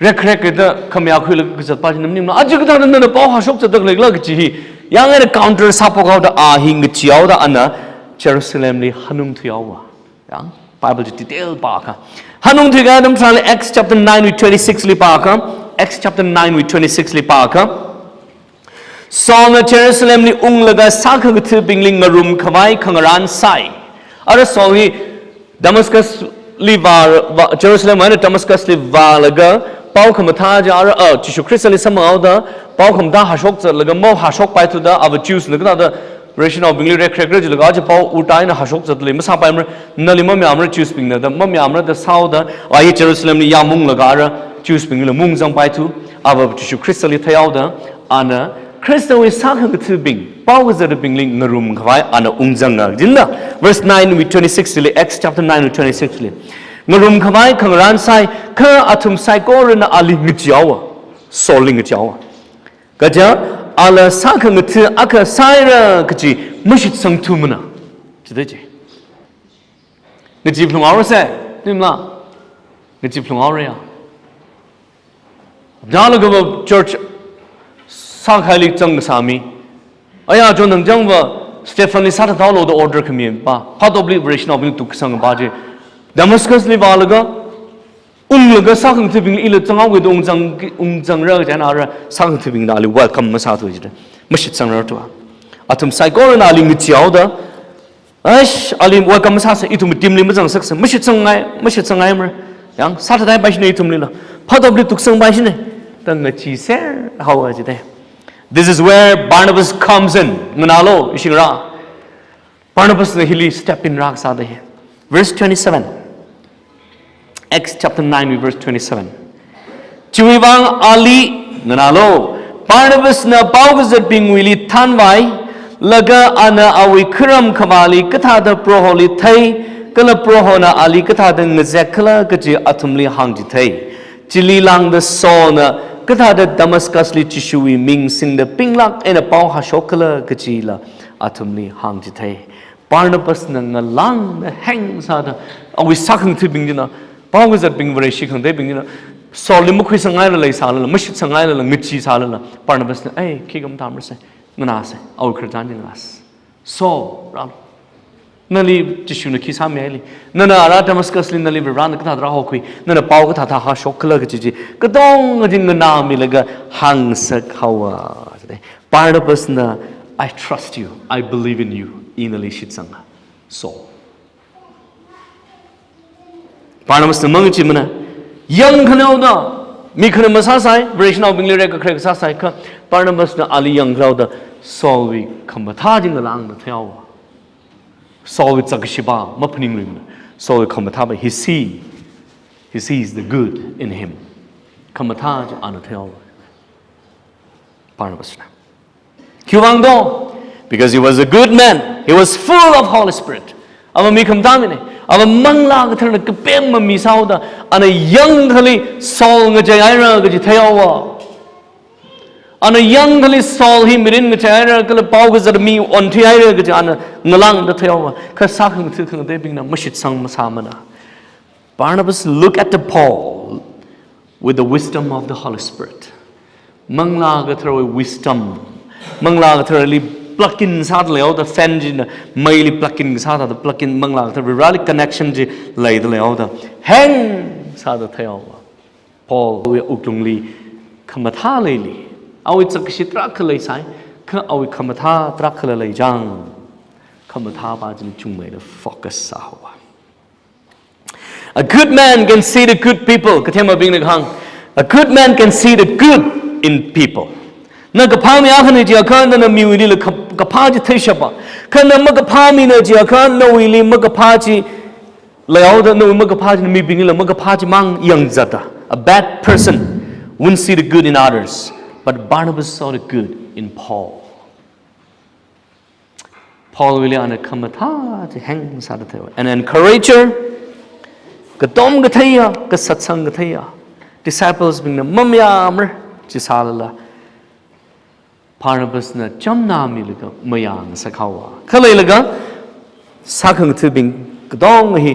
rek rek da khamayā khuilaga kazatpa chi na maningmala. Aja kathāda nana pao hāshok zatda khaleila kaji hi. Yang eina counter sāphokhaoda a hi ngacheehaoda ana Jerusalemli hanungthuihaowa. Yang Bible chi detail pākha. Hanungthuikahai atam tharanli Acts chapter nine wui twenty-six li pākha. Acts chapter nine wui twenty-six li pākha. Saulna Jerusalemli unglaga sākhangathabingli ngarumkhavai khangarān sāi. Ara Saul hi Damascusli vā, vā, Jerusalem eina Damascusli vālaga pao khamathā chi ara, ah, Jishu Khristali samphanghaoda pao khamathā hāshok zatlaga mahāshokpaithuda, ava Jewsna kathāda Vareshinaobingli rek rek rā jilaga aja pao ulta eina hāshok zatlei masāpaimara, nali mamayāmara Jewsbingna da, mamayāmara da sāhaoda, a hi Jerusalemli yāmunglaga ara Jewsbingli mungzangpaithu, ava Jishu Khristali theihaoda, ana Khristawui sākhangathabing, pao kazatbingli ngarumkhavai ana ungzanga. Jina, verse nine wui twenty-six li, Acts chapter nine wui twenty-six li. Ngarumkhavai khangarān sāi, kha athum saikorana ali ngacheehaowa, Saulli ngacheehaowa. Kaja, ala sākhangatha akha sāhaira kaji mashitsangthumana. Jida chi. Ngachee phalunghaora sai, nimla. Ngachee phalunghaora ya. Dalaga va church sākhaili zangkasā mi. Aya chon thangchang va Stephenli sāthathaolu da order khami pa. Phatopli Vareshinaobing tukkasang pa chi. Damascusli vālaga, unglaga sākhangathabingli ila zanghaoga da ungzang, ungzangra kaja eina ara sākhangathabingna ali welcome masāthu jida. Mashitsangrarthu. Athum saikorana ali ngacheehaoda, Aish, ali welcome masāsa, ithum teamli mazangsaksa, mashitsangngai, mashitsangngaimarei. Yang, sāthathaipai shina ithumlila. Phatopli tuksangpai shina. Da ngacheeserhaowa jida. This is where Barnabas comes in. Nganālu, ishi ngarā. Barnabasna hili step in rākasā da hi. Verse twenty-seven. Acts chapter nine, verse twenty-seven. Chiwuivang ali, nganālu, Barnabasna pao kazatbingwuili thanvai, laga ana awui kharam khavāli kathāda Proholi thei, kala Prohona ali kathāda ngazek khala kaji athumli hāngchithei. Chili lāngda Saulna kathāda Damascusli Jishuwui ming singda pinglāk eina pao hāshok khala kajila athumli hāngchithei. Barnabasna ngalāngda heng sāda, awui sākhangathabing china, pao kazatbing Vareshi khangateibing china, Saulli makhuisangngailala leisālala, mashitsangngailaga ngacheesālala, Barnabasna, "Ei, khikha mathāmarasei, nganāsei, awui khararchan chi nganāsei. Saul, rālu. Nali Jishuna khi sāmihaili. Nana ara Damascusli nali Varena kathāda rāhokhui, nana pao kathāda hāshok khala kaji chi, katonga chi nganāmilaga hāngsak haowa." Barnabasna, "I trust you, I believe in you, I nali shitsanga." So, Barnabasna mangacheemana, yangkhaleoda, mi khana masāsai, Vareshinaobingli rekakharek sāsai kha, Barnabasna ali yangkhaleoda, Saulwui khamathā chi ngalāngda theihaowa. Saulwui zakkashi pa maphaningluimana. Saulwui khamathā pa, he see, he sees the good in him. Khamathā chi ana theihaowa. Barnabasna. Khiwuivang do? Because he was a good man. He was full of Holy Spirit. Ava mi khamathā mina. Ava Manglā Katharana kapemma mi sāhaoda, ana yangkhali Saul ngacheihaira kaji theihaowa. Ana yangkhali Saul hi mirin ngachaira, kala pao kazat mi onthuihaira kaji ana ngalāngda theihaowa. Kha sākhangatha khangateibingna mashitsang masāmana. Barnabas look at the Paul with the wisdom of the Holy Spirit. Manglā Katharawui wisdom. Manglā Katharali plug-in sāda leihaoda, fan china meili plug-in sāda, plug-in Manglā Kathara Vareli connection chi leida leihaoda, hang sāda theihaowa. Paulwui wuklungli khamathā leili. Awui zakkashi tarākha leisai, kha awui khamathā tarākha leichang. Khamathā pa chili chungmeida focus sāhaowa. A good man can see the good people. Kathemabingna kahāng, a good man can see the good in people. Na kaphā mi akhana jiakha, nana miwuili la kap-, kaphā chi theishapa. Kha na makaphā mina jiakha, nawuili makaphā chi leihaoda, nawui makaphā chi mibingli la makaphā chimang yangzata. A bad person won't see the good in others, but Barnabas saw the good in Paul. Paulwuili ana khamathā chi hang sāda theihaowa. An encourager, katom katheiya, kasatsang katheiya. Disciplesbingna mamayāmara chi sālala, Barnabasna chamna milaga mayāngasakhaowa. Kha leilaga, sākhangathabing katonga hi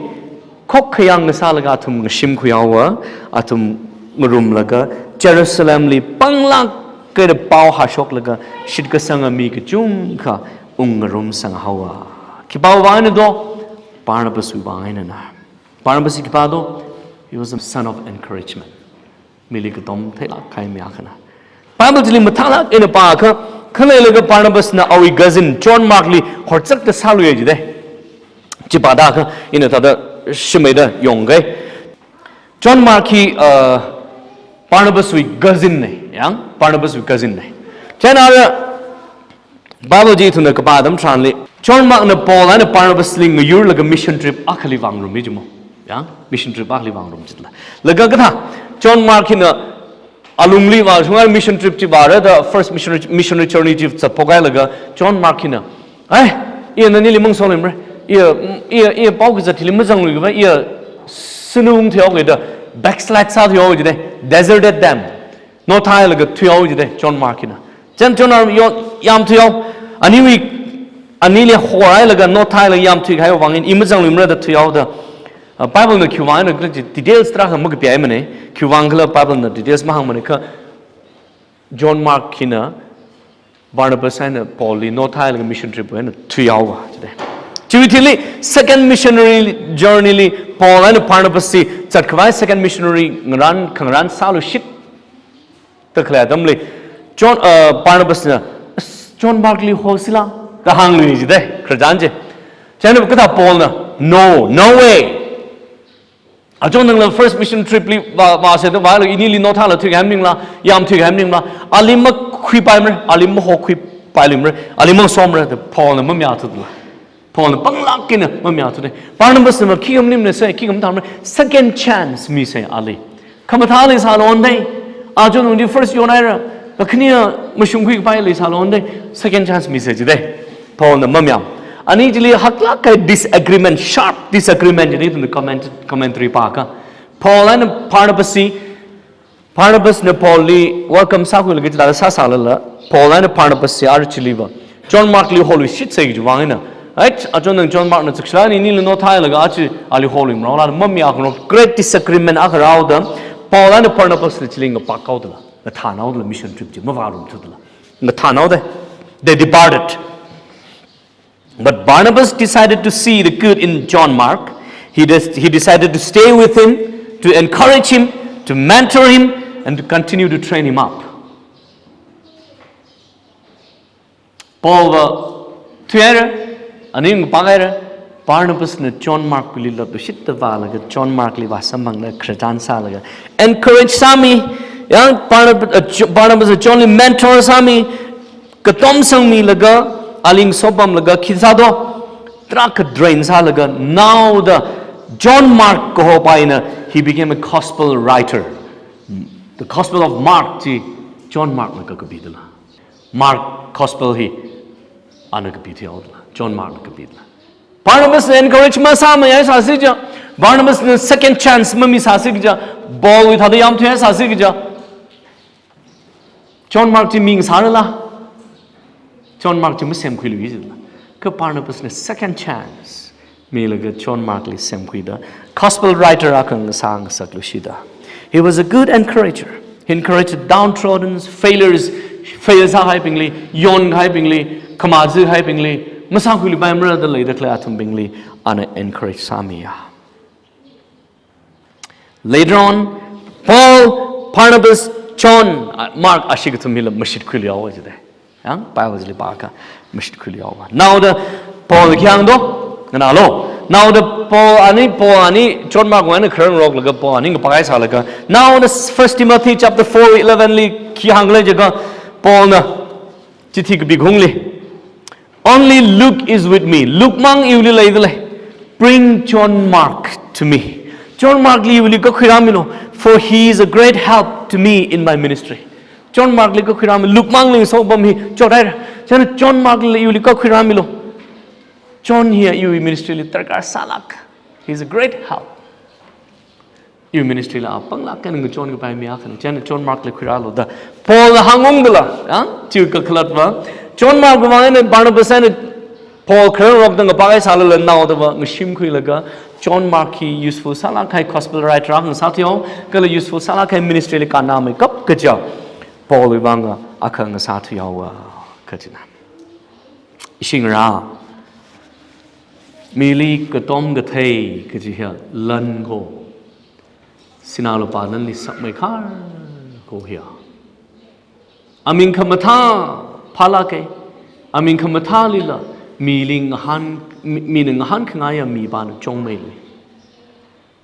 khokkha yang ngasālaga athum ngashimkhuihaowa, athum ngarumlaga Jerusalemli panglāk eina pao hāshoklaga shitkasanga mi kachungkha ungngarumsanghaowa. Khipāwui vang eina do? Barnabaswui vang einana. Barnabas hi khipā do? He was a son of encouragement. Mili katom theilāk kahai mi akhana. Bible chili mathālāk eina pākha, kha leilaga Barnabasna awui cousin John Markli horzakta sāluiya jidei. Chi pāda kha, ina thāda shimeida yangkei. John Mark hi, uh, Barnabaswui cousin nei, yang, Barnabaswui cousin nei. Chieina ara Bible chi ithumna kapā atam tharanli, John Markna Paul eina Barnabasli ngayurlaga mission trip akhali vāngarummi jimo. Yang, mission trip akhali vāngarum jitla. Laga kathā, John Mark hina alungli vāshunga mission trip chi vāra da, first missionary, missionary journey chi zatphok hailaga John Mark hina, "Ai, iya nanili mangasolimara. Iya, iya, iya pao kazat hili mazangluikhavai, iya sinung thuihaoki" da, backslide sāthuihaoki jidei, deserted them. Nothailaga thuihaoki jidei John Mark hina. Chieina John Mark yo yamthuihao. Aniwui, anili horhailaga nothailaga yamthui kahaiwui vang eina i mazangluimara da thuihaoda. Uh, Biblena khiwui vang eina khala chi details tarākha makapihaimana. Khiwui vang khala Biblena details mahāngmana kha John Mark hina Barnabas eina Paulli nothailaga mission tripwui eina thuihaowa jidei. Chiwui thili second missionary journeyli Paul eina Barnabas hi zatkhavai second missionary ngarān, khangarān sāluishit da khalei atamli, John, uh, Barnabasna, "As, John Markli hosila," da hānglui jidei, khararchan chi. Chieina kathā Paulna, "No, no way. Achon nangla first mission tripli vā, vāsei da vālaga inili nothaila thuikahai maningla, yamthuikahai maningla, ali makhuipaimara, ali mahokhuipailuimara, ali mangasomara," da Paulna mamayāthutla. Paulna panglāk eina mamayāthuda. Barnabasna khikha maningmana sei, khikha mathāmara, second chance misei ali. Khamathā leisālondei. Achon nungdi first yonhaira, kakhane mashungkhuikapai leisālondei. Second chance misei jidei. Paulna mamayā. Ani chili haklāk kahai disagreement, sharp disagreement jidei ithumna comment, commentary pākha. Paul eina Barnabas hi Barnabasna Paulli welcome sākhuilaga chithāda sāsālala, Paul eina Barnabas hi ara chili va John Markli holuishitsei kajiwui vang eina, right? Achon nang John Markna zakshilani inili nothailaga aja ali holuimara lala mamayākhangarok, great disagreement akha rāhaoda, Paul eina Barnabasna chili ngapakhaodala, ngathānhaodala mission trip chi mavārumthudala, ngathānhaodei. They departed. But Barnabas decided to see the good in John Mark. He des-, he decided to stay with him, to encourage him, to mentor him, and to continue to train him up. Paul va thuihaira, ani ngapakhaira, Barnabasna John Markwuili lotluishitta vālaga, John Markli vāsamphangda khararchan sālaga, encourage sāmi, yang Barnab-, uh, Jo-, Barnabasna Johnli mentor sāmi, katom sangmilaga, ali ngasopamlaga, khi sādo, tarākha drain sālaga, naoda John Mark kahopa eina, he became a gospel writer. The Gospel of Mark chi John Markna kakapidala. Mark Gospel hi ana kapithuihaodala. John Markna kapidala. Barnabasna encourage masāmayai sāsi kaja, Barnabasna second chance mamisāsi kaja, Paulwui thāda yamthuihai sāsi kaja, John Mark chi mi ngasārala? John Mark chi masemkhuiluisāla. Kha Barnabas na second chance milaga John Mark li semkhuida gospel writer akha ngasā ngasakluishida. He was a good encourager. He encouraged downtrodden, failures, fail sākahaibingli, yonkahaibingli, khamazikahaibingli, masākhuiluipaimara da leida khalei athumbingli ana encourage sāmiya. Later on, Paul, Barnabas, John, uh, Mark, ashi kathum hila mashitkhuiluihaowa jida. Yang, Bible li pākha mashitkhuiluihaowa. Naoda Paul khi hāngdo, nganālu. Naoda Paul ani, Paul ani, John Mark wui eina kharangroklaga Paul ani ngapakahai sālaga. Naoda First Timothy chapter four eleven li khi hānglei jiakha, Paul na chithi kapikhaungli, "Only Luke is with me." Luke mang iwuili leidalei. "Bring John Mark to me." John Mark li iwuili kakhuirāmilu. "For he is a great help to me in my ministry." John Mark li kakhuirāmi, Luke mang li sopam hi chothaira. Chieina John Mark li iwuili kakhuirāmilu. John hi iwui ministry li darkar sālāk. He is a great help. Iwui ministry la panglāk eina ngachon kapai mi akhana. Chieina John Mark li khuirālu da Paul na hāngungdala, ya? Chiwui kakhalatva, John Mark wui vang eina Barnabas eina Paul kharangrokda ngapakahai sālala naodava ngashimkhuilaga John Mark hi useful sālākkahai gospel writer akha ngasāthuihao, kala useful sālākkahai ministry li kannāmeikap kaja Paul wui vang akha ngasāthuihaowa kajina. Ishi ngarā, mili katom kathei kaji hiya lan ko, sinā lupā lanli sakmeikhar ko hiya. Aming khamathā phālāka, aming khamathālila mili ngahān, mi, mina ngahānkhangaiya mipāna chungmeilui.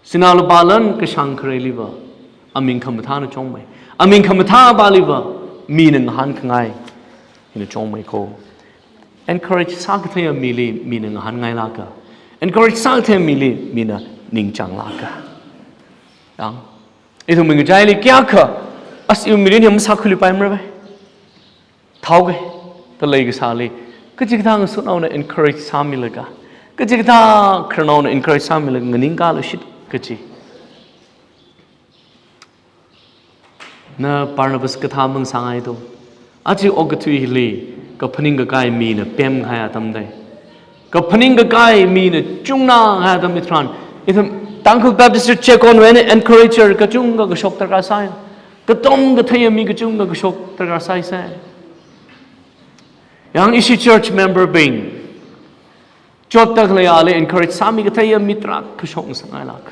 Sinā lupā lan kashāng khareiliva aming khamathāna chungmei. Aming khamathāpāliva mina ngahānkhangai hina chungmei ko. Encourage sākatheiya mili mina ngahānngailāka. Encourage sākatheiya mili mina ningchānglāka. Yang, ithumwui ngachaili kayākha, as iwui mirin hi masākhuiluipaimara bai. Thaoke, da leikasāli, kachikathā ngasotnaona encourage sāmilaga, kachikathā khararnaona encourage sāmilaga nganingkāluishit kaji. Na Barnabas kathā mangasāngaito. Aja okathui hili, kaphaning kakai mina pemkahai atam dei. Kaphaning kakai mina chungnākahai atam hitharan, ithum Tangkhul Baptist Church Checkon wui eina encourager kachungkha kashok darkar sāi. Katom katheiya mi kachungkha kashok darkar sāi sai. Yang ishi church member bing, chotda khaleiya ali encourage sāmikatheiya mi tarākha kashok ngasakngailāk.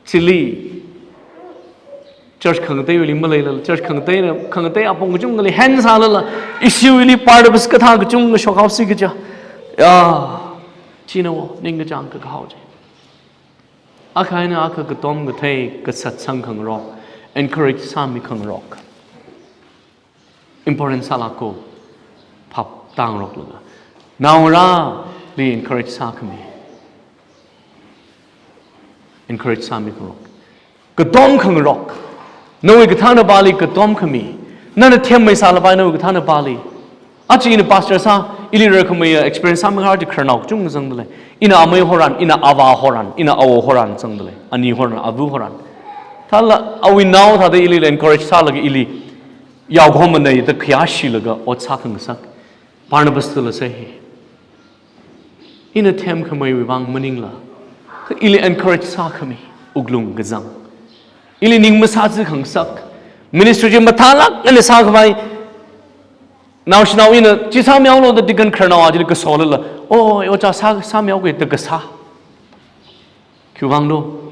Chili, church khangateiwuili maleilala, church khangateina, khangatei apong kachungkhali hen sālala, ishiwuili Barnabas kathā kachungkha shokhaosi kaja. Ya, china wo, ningkachāng kakahao chi. Akha eina akha katom kathei, kasatsang khangarok, encourage sāmi khangarok. Important sālāk ko, phap tāngaroklaga. Naongarāli encourage sākhami. Encourage sāmi khangarok. Katom khangarok. Nawui kathānapāli katom khami. Nana themmei sālapai nawui kathānapāli. Aja ina pastor sā, ili rarkhameiya experience sāmeikhar chi khararnao kachungkha zangdalei. Ina amei horan, ina avā horan, ina awo horan zangdalei. Ani horan, avu horan. Thāla awui nao thāda ili encourage sālaga ili yaokahomana da khayāshilaga ot sākhangasak. Barnabas thula sai hi. Ina themkhameiwui vang maningla, kha ili encourage sākhami, wuklung kazang. Ili ning masāzikhangasak. Ministry chi mathālāk eina sākhavai, naoshinao ina chi sāmihaolu da deacon khararnao chili kasolala, "Oh, ojā sā, sāmihaoke," da kasā. Khiwuivanglo,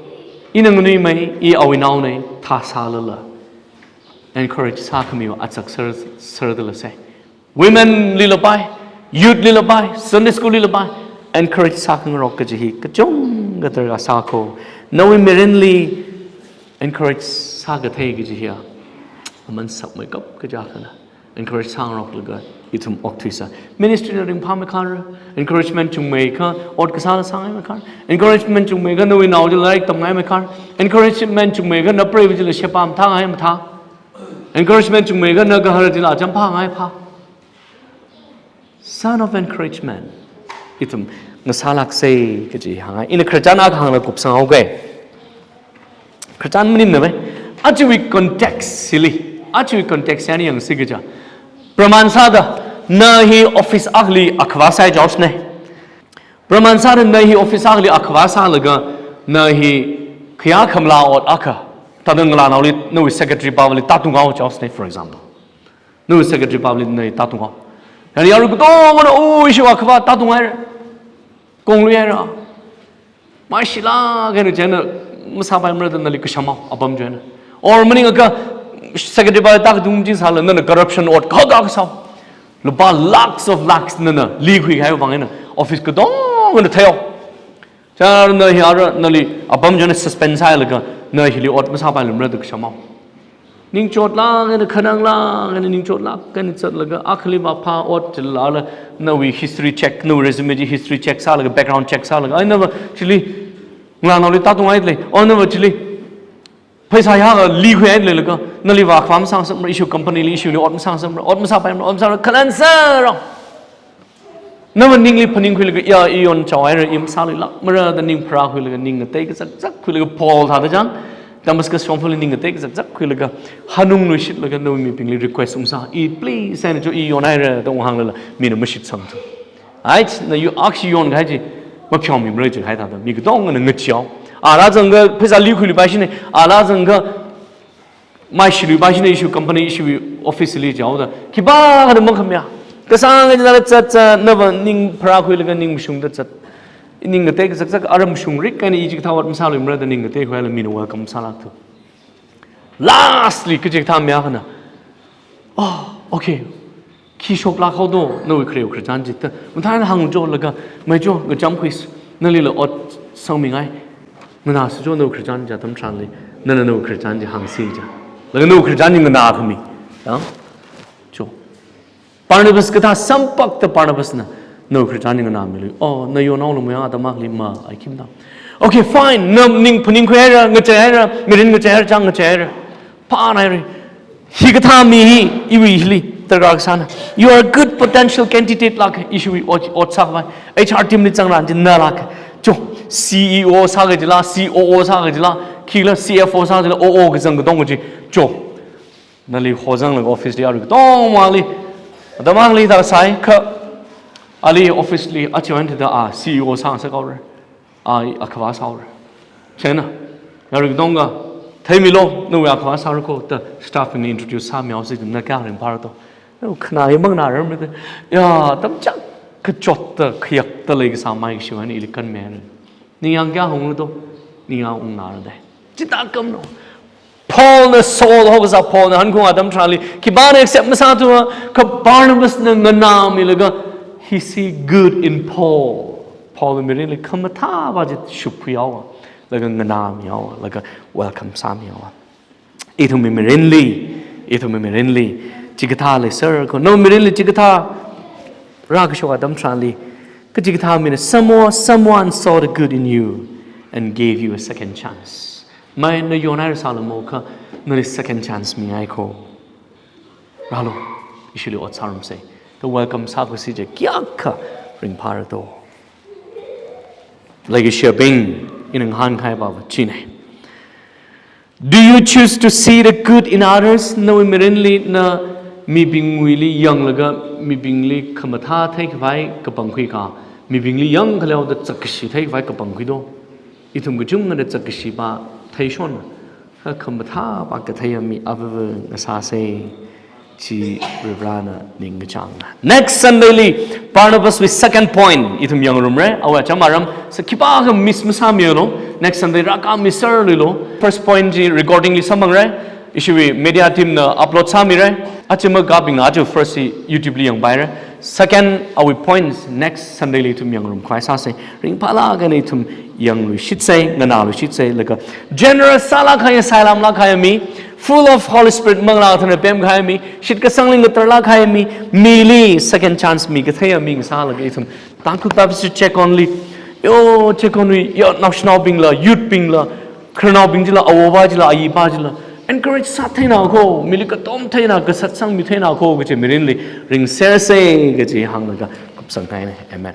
ina nganuimei, i awui naonei, thā sālala encourage sākhamiwui achak ser, serdala sai. Women lilapai, youth lilapai, Sunday school lilapai, encourage sākhangarok kaji hi kachungkha darkar sā ko. Nawui mirinli encourage sākathei kaji hiya aman sakmeikap kaja akhana. Encourage sāngaroklaga ithum okthuisa. Ministry na ringphāmeikhar, encouragement chungmeikha ot kasāla sāngaimeikhar. Encouragement chungmeikha nawui nao chila lairik tamngaimeikhar. Encouragement chungmeikha napreiva chila sheba mathāngai mathā. Encouragement chungmeikha nagahara chila acham phāngai phā. Son of encouragement. Ithum ngasālāksei kaji hāngai. Ina khararchan akha hānglaga kupsanghaoke. Khararchan maningmana bai. Ajawui context hili, Aja context eina yangsi kaja. Praman sāda, na hi office akhali akhavā sāi jihaosei. Praman sāda na hi office akhali akhavā sālaga, na hi khayā khamla ot akha, thāda ngalānaoli nawui secretary pāvali tātunghaowa jihaosei, for example. Nawui secretary pāvali na hi tātunghaowa. Thāda yarui katongana, oh, ishi akhavā tātunghaira, kongluihaira. Maishilāk eina chieina masāpaimara da nali kashamhao, apam chieina. Or maningakha secretary pāvali tākatung chi sālala nana corruption ot kahak kasā. Lupā lakhs of lakhs nana likhui kahai vang eina office katongana theihao. Chieina hi ara nali apam chieina suspend sāhailaga na hili ot masāpailuimara da kashamhao. Ningchotlāk eina, khananglāk eina, ningchotlāk eina zatlaga, akhali vāphā ot chilala, nawui history check, nawui resume chi history check sālaga, background check sālaga, ai nava chili ngalānaoli tātunghailei, oh nava chili pheisā yākha likhuihailei laga, nali vā akhavā masāngasakmara, ishi company li ishili ot masāngasakmara, ot masāpaimara, ot masāra, khalan sāra. Nava ningli phaningkhuilaga, ya, i yonchaohaira, i masāluilākmara da ning pharākhuilaga, ning ngatei kazakzak khuilaga, Paul thāda chang, Damascus shongfali ning ngatei kazakzak khuilaga, hanungluishitlaga, nawui mibingli request ungsā, i please, eina cho i yonhaira da unghānglala, mina mashitsangthu. Ai, na yu akshi yonkahai chi, mapheomimara jihai thāda, mi katongana ngacheehao. Ala zangkha pheisā likhuiluipaishina, ala zangkha maishiluipaishina ishi company, ishi office li jihaoda. Khipākhana makhamayā. Kasāng eina zat zat, nava ning pharākhuilaga ning mashungda zat. Ning ngatei kazakzak ara mashungrik eina i chikathā ot masāluimara da ning ngateikhuilaga mina welcome sālākthu. Lastly, kachikathā mi akhana, oh, okay. Khi shoklāk haodo, nawui khareo khararchan chi da. Mathāda hāngcho laga, mei cho, ngachamkhuisu, nalila ot sangmingai. Nganāsa cho nawui khararchan chi atam tharanli, nana nawui khararchan chi hāngsi ja. Laga nawui khararchan chi nganākhami. Ya? Cho. Barnabas kathā sampakta Barnabasna nawui khararchan chi nganāmilu. Oh, na yonhaolu maya atam akhali ma, ai khim da. Okay, fine. Na ning phaningkhuihaira, ngacheihaira, mirin ngacheihaira, chang ngacheihaira. Phānhaira. Hikathā mi hi, iwui hili, darkar kasāna. You are a good potential candidate lāka, ishiwui ot, ot sākhavai. H R team li zangrān chi nalāka. Cho, C E O sāka jila, C O O sāka jila, khila C F O sāka jila, O O kazang katonga chi. Cho. Nali hozanglaga office li arui katongmali. Atam akhali thāda sāi, kha ali office li achiwui thāda a C E O sāngasakhaora. Ai, akhavā sāhaora. Chieina, yarui katonga, theimilu, nawui akhavā sāra kho, da staff bingli introduce sāmihaosi, na kayākha ringphāra to. Nawui khanā hi manganārarmara da. Ya, tamchak kachotta, khayakta leikasā mai kashiwui eina ili kanmira. Ningyāng kayākha ungra to, ningyāng ungnāra da. Chithākha mano. Paulna Saul haokasā Paulna hankhung atam tharanli, khipāna accept masāthu, kha Barnabasna nganāmilaga, he see good in Paul. Paul mirinli khamathā pa chi shupkhuihaowa, laga nganāmihaowa, laga welcome sāmihaowa. Ithumwui mirinli, ithumwui mirinli, chikathā leiser kho, nawui mirinli chikathā rākashok atam tharanli, kachikathā mina, someone, someone saw the good in you and gave you a second chance. Mei, na yonhaira sālamo kha, nali second chance mingai kho. Rālu, ishili ot sārumsa. Da welcome sākhuisi je kayākha ringphāra to. Leikashiyabing, ina ngahānkahai pa va china. Do you choose to see the good in others? Nawui mirinli na mibingwuili yanglaga, mibingli khamathā theikhavai kapangkhui ka, mibingli yangkhaleoda zakkashi theikhavai kapangkhui do. Ithum kachungkhana zakkashi pa theishon, kha khamathā pa katheiya mi avava ngasāsa, chi Varivarana ningkachāngna. Next Sunday li, Barnabas wui second point, ithum yangrumra, awui acham aram, sa khipākha miss masāmilu, next Sunday rākā miss sārluilu. First point chi recording li samphangra, ishiwui media team na upload sāmira, aja makābingna aja first chi YouTube li yangpaira. Second, awui points next Sunday li ithum yangrumkhavai sāsa. Ringphālāk eina ithum yangluishitsa, nganāluishitsa, laga generous sālāk kahai, sailamlāk kahai mi, full of Holy Spirit, Manglā Kathara pemkahai mi, shitkasangli ngatarlāk kahai mi, mili second chance mikatheiya mi ngasālaga ithum Tangkhul Baptist Checkon li, yo, Checkon wui, yo, naoshinaobingla, youth bingla, khararnaobing chila, awo pa chila, ayi pa chila encourage sātheina kho, mili katom theina, kasatsang mitheina kho kaji mirinli ringsersa kaji hānglaga kupsanghaina. Amen.